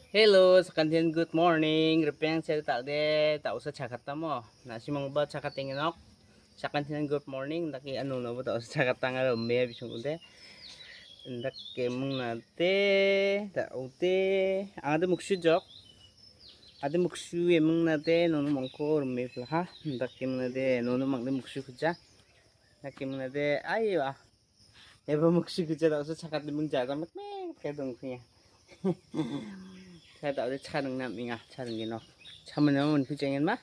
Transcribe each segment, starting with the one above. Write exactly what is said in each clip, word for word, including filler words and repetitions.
Hello, sakantian good morning. Ripeng sel talde, ta·osa chakatamo. Nasimangba chakatengenok. Sakantian good morning. Dake anonoba ta·osa chakatang aro me bisong ude. Dake mung nate, ta ude. Angade muksu jok. Ade muksu emung nate, nono mangko rime plaha. Dake mung nate, nono mangde muksu kuja. Dake mung nate, ayo ah. Eba muksu kuja ta·osa chakatde mung jaga mek mek ke dongkuya. Saya tak ada charung nak minga charung gino. Sama nama mun kucingin mah.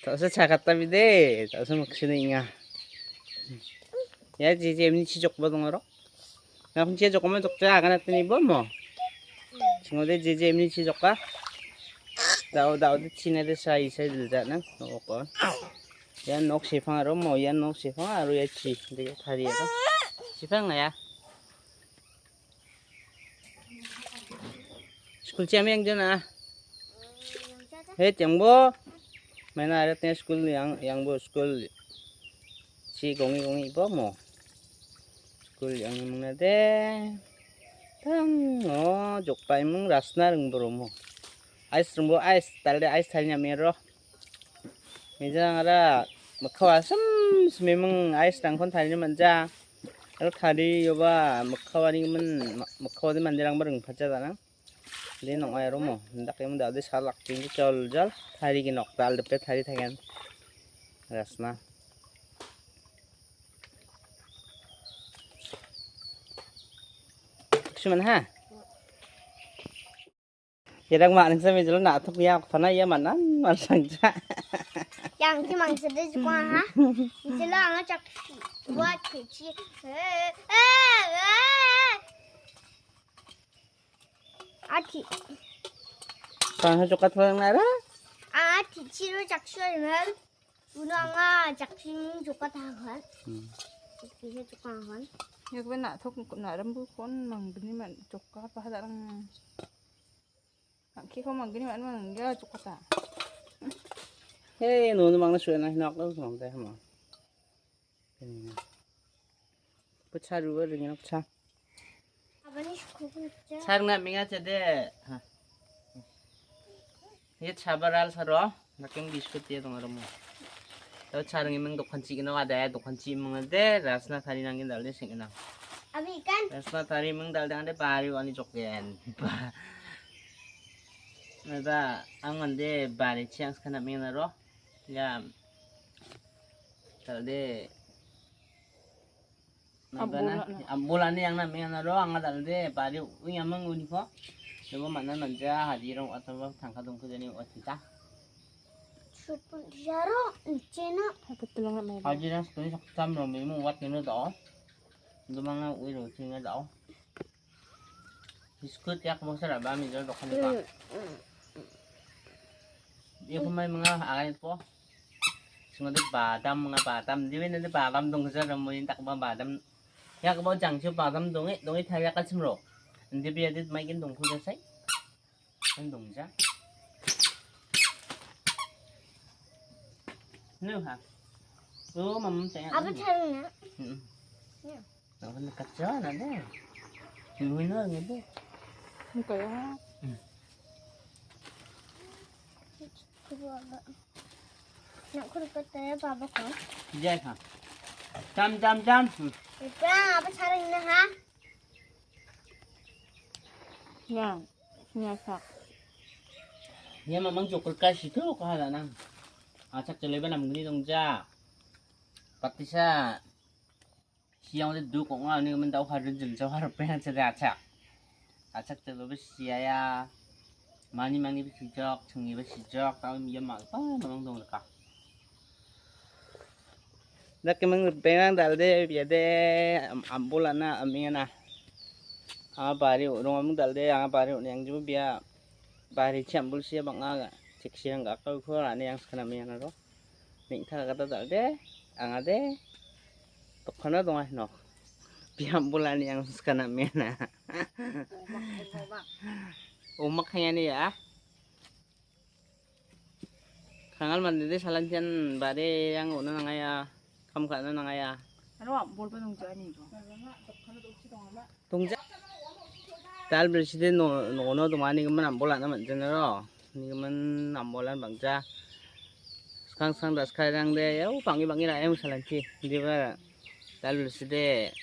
Tak usah cakap tapi deh, tak usah maksudnya inga. Ya, jiji ini cicok bodong oro. Nak kunci cocok mana cocok ya, akan nanti nih bom mo. Singode jiji ini cocok ah. Dau dau di cina de sai sai dulu jangan. Nokon. Ya nok sipang aro mo, ya nok sipang aro ya ci. Dia tadi ya. Sipang ya. School ci ami yang jana. He tiang bo. Mana ada tanya school yang yang bo school ci gongi gongi bo mo. School yang mana de. Tang oh jokpai mung rasna ring bo mo. Ice ring bo ice tal de ice tanya mero. Mijang ara mekhawa sem sememang ice rangkon tanya manja. Aro tadi yoba mekhawani men mekhawani mandirang bo ring pacha dana. Len ong·a aro mo, indake mingde ade salak tinggi jol jol tari ginok dal depe tari thagen. Rasna. Suman ha? Yerang ma ningsa mejelo na thok ya phana ya manan mansang ja. Yang ki mangsa de jukwa ha? Mejelo anga chak buat keci. Eh, eh, eh. Ati. Kang ha jokat phang nara? Ati chiro jakshoi nal. Uno anga jakshim jokat hagan. Hmm. Bisa jokat hagan. Ya kena na thok na rambu kon manggni man jokat pahadarang. Angki ko manggni man man ya jokata. Hei, nunu mangna suena hinak lo mangta hama. Ini. Pecha dua ringin pecha. Abani sukun pecha. Sarung na minga cede. Ha. Ye chabaral saro. Naking biskut ye dong aromo. Tau charung imeng dokan ci gino ada ya dokan ci imeng de rasna tari nangin dal de sing ina. Abi ikan. Rasna tari imeng dal de ande bari wani jokken. Nada ang ande bari ciang sekana minga ro. Ya. Dal de. Nabana, ambolani yang nami anaro anga dalde bari ui amang uniko. Coba mana manja hadirong atau tangka dongku jani watita. Supun jaro cina. Aku tulang nak main. Hadirong sekali saktam rong memo wat nino dao. Dumanga ui ro cina dao. Biskut yak bosar abami jol dokan ni pa. Iya kumai menga agai po. Singode badam nga badam, diwe nade badam dong kejar ramuin tak ba badam. Ya kebau jangcio badam donge, donge thaya ka simro. Inde biya dit maikin dong kuda sai. Kan dong ja. Nu ha. Oh, mam saya. Apa caranya? Hmm. Ya. Nak kena kaca nade. Nuhina ngede. Muka ya. Hmm. Kedua agak. Nak kurang kata ya, Papa, kan? Jai ha. Jam, jam, jam. Hmm. Ipang, apa cara ini, ha? Ya, nyasak. Ya, memang cukur kasih tu kahalanang. Acak celeban nam gini dong ja. Patisa. Siang udah duk kok nggak nih, mendau hari jam jauh hari pengen cerita acak. Acak tuh besi ya. Mani mani besi jok, cengi besi jok, tahu dia mak apa memang dong leka. Dak kemang penang dalde biade am-, ambul ana amingan ah. Ah, bari urung amung dalde, ah, bari urung yang juga bia bari ciambul sia bang ah, cek siang gak kau kau ane yang sekena amingan aro. Neng·takagita dal·de, anga de dokano donga hinok. Biap bolani ang skana mena. Omak, omak. Omak kayani ya. Kangal mande de salantian bare yang ona nangaya. Kam ka·na nangaya. Aro am·bolba dongja·ani ibo. Dongja. Dal bilside no-, nono donganigimin am·bol ra·na man·janaro. Nigimin am·bolan bang·ja. Skang skang daskairangde, yau bangi bangi ra·em salanti. Diba dal bilside.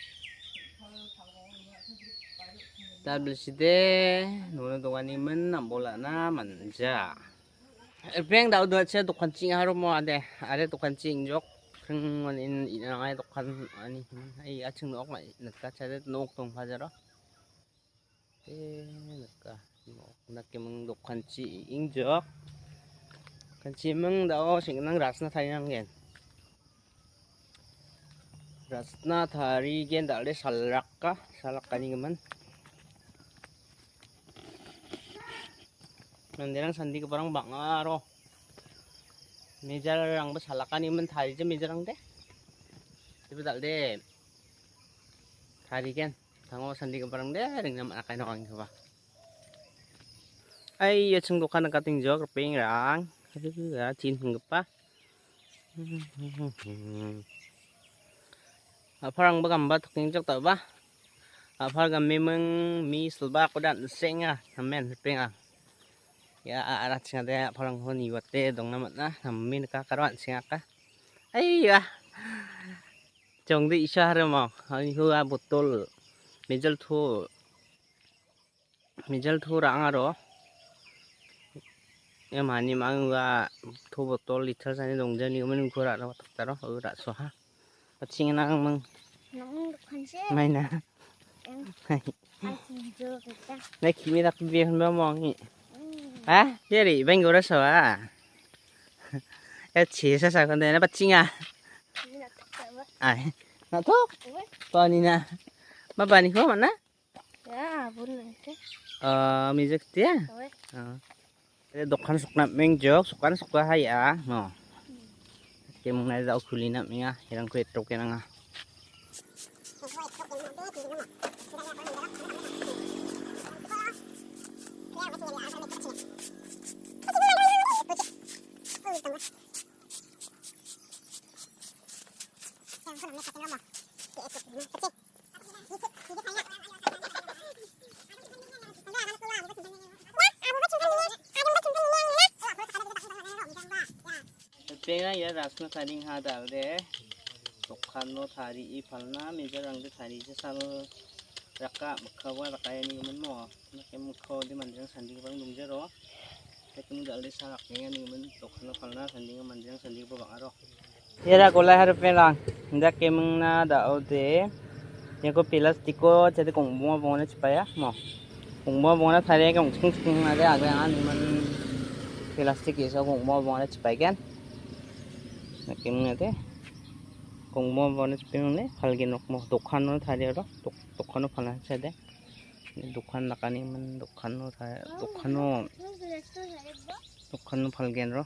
Dal bilside, nono donganigimin am·bol ra·na man·ja. Ripeng da·o donachi dokanchi aro mo ade. Are dokanchi ingjok. Kring on in, in angai dokan ani. Ai aching nok mai nakacha de nok tong pajaro. Eh, naka. Nok nakeming dokanchi ingjok. Dokanchi ming da·o sing·nang rasna tainanggen. Rasna tarigen dal·e salraka, salakanigimin. Manderang sandigiparang bang·a aro. Mejalrangba salakanigimin tarija mejalrangde. Iba dal·de tarigen. Tango sandigiparangde ringna man·a kaino angkoba. Ai, ia ching dokan nikatengjok ripengrang. Aduh, ya, tin hinggipa. A·palrangba gamba tokengjok dal·ba. A·pal gameming mi silbako da an·senga. Amen, ripenga. Ya, a-, a·rachingade a·palrangko niwate dongna man·a. Name nika karo an·sengaka. Aiya. Jongde isa haremo. Ani hua botol. Mejal to. Mejal to ra·ang aro. Ia mani mang ua to botol liter sani dongjani umen uko ra·na watak taro, u ra·soha. Pachingna ang mang. Nang dokanse. Maina. Em. Hai. Ai, sinjo kita. Na kimi dak bi hon ba mong hi. Hmm. Ha? Jeri, bang gora soa. Ya chesa sa kon de na pachinga. Ini nak tak apa? Ai. Na to? Apa? Pani na. Ma pani ko mana? Ya, bun nanti. Ah, mijak dia? Oe. Ah. Eh, dokan sokna mengjok, sokan sokba hai a, no. Kemung nai dao kuli na menga, hirang kue trok kenanga. Ripenga ia rasna taring ha dal·de dokano tarie palna mejarangde tarie sal raka mikkawa rakayanigimin mo. Nake mikkaode manderang sandigiparang dongjaro. Nake dal·de sa rakengani gimin dokano palna sandigimin manderang sandigipa bang·aro. Era golai haripengrang, indake mingna da·ode. Iako pelastiko chade kongbonga bongona chipaya, mo. Kongbonga bongona taria ke ong·ching ching ade agre angan iman pelastik ge·sa kongbonga bongona chipaigen. Indake mingna de. Kongbonga bongona chipaigen ne, palgen nok mo. Dokano taria ro, dok-, dokano palna chade. Dokan dakani iman dokano ta-, dokano, dokano palgen ro.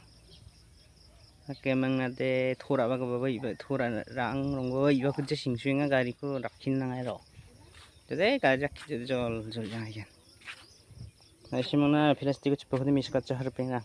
Hake mangna de thora ba gaba ba iba thora rang rong ba iba kuja singsuinga gari ko rakhin nangai ro. Tede gari rakhi jol jol jang ayan. Nai simangna plastic ko chipa kode miskacha harpenga.